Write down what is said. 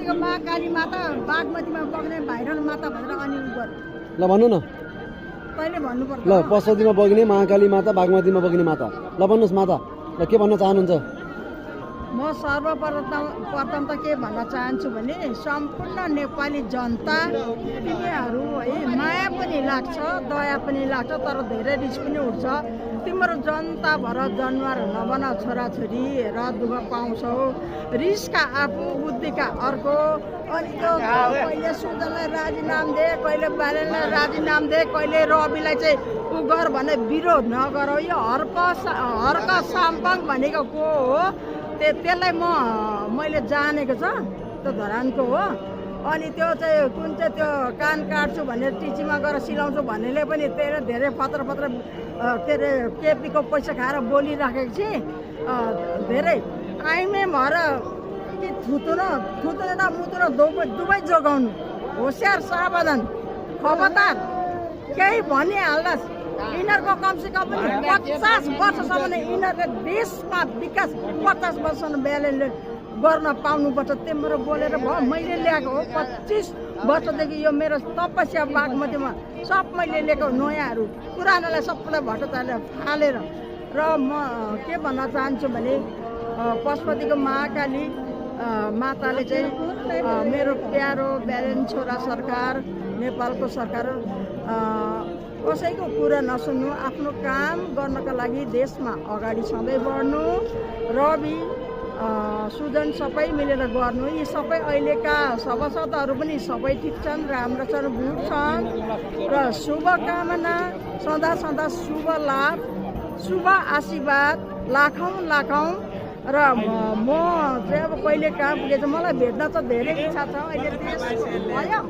पशुपतिको मा काली माता बागमतीमा बग्ने भैरव माता भनेर अनि उ गर्नु ल भन्नु न तैँले भन्नुपर्छ ल पशुपतिमा बग्ने महाकाली माता बागमतीमा बग्ने माता ल भन्नुहोस् माता ल के भन्न चाहनुहुन्छ म सर्वप्रथम त के भन्न चाहन्छु भने सम्पूर्ण नेपाली जनता तिमीहरू है माया पनि लाग्छ दया पनि लाग्छ तर धेरै रिस पनि उठ्छ तिम्रो जनता भएर जनावर नबन छोराछोरी र दुःख पाउँछौ रिसका आफू बुद्धिका अर्को अनि त्यो कहिले सुजनलाई राजीनाम दे कहिले बालेनलाई राजीनाम दे कहिले रविलाई चाहिँ उ गर भने विरोध नगर यो हर्क साम्पाङ भनेको को हो त्यसलाई मैले जानेको छ त्यो धरानको हो अनि त्यो चाहिँ कुन चाहिँ त्यो कान काट्छु भनेर टिचीमा गएर सिलाउँछु भन्नेले पनि धेरै पत्र के अरे केपीको पैसा खाएर बोलिराखेको छि धेरै आइमे भएर कि थुतुन र मुतुन दुवै जोगाउनु होसियार सावधान खबरदार केही भनिहाल्नुहोस् यिनीहरूको कमसेकम पनि 50 वर्षसम्म यिनीहरूले देशमा विकास 50 वर्षसम्म ब्यालेन्स गर्न पाउनुपर्छ तिम्रो बोलेर भयो मैले ल्याएको हो 25 वर्षदेखि यो मेरो तपस्या बागमतीमा सब मैले ल्याएको नयाँहरू पुरानोलाई सबैलाई भट्टाचार्यले फालेर र म के भन्न चाहन्छु भने पशुपतिको महाकाली माताले चाहिँ मेरो प्यारो ब्यालेन्स छोरा सरकार नेपालको सरकार कसैको कुरा नसुन्नु आफ्नो काम गर्नका लागि देशमा अगाडि सधैँ बढ्नु रवि सुजन सबै मिलेर गर्नु यी सबै अहिलेका सभासदहरू पनि सबै ठिक छन् राम्रो छन् गुड छन् र शुभकामना सदा शुभ लाभ शुभ आशीर्वाद लाखौँ र म चाहिँ अब कहिले कहाँ पुगेछ मलाई भेट्न त धेरै इच्छा छ अहिले देश भयो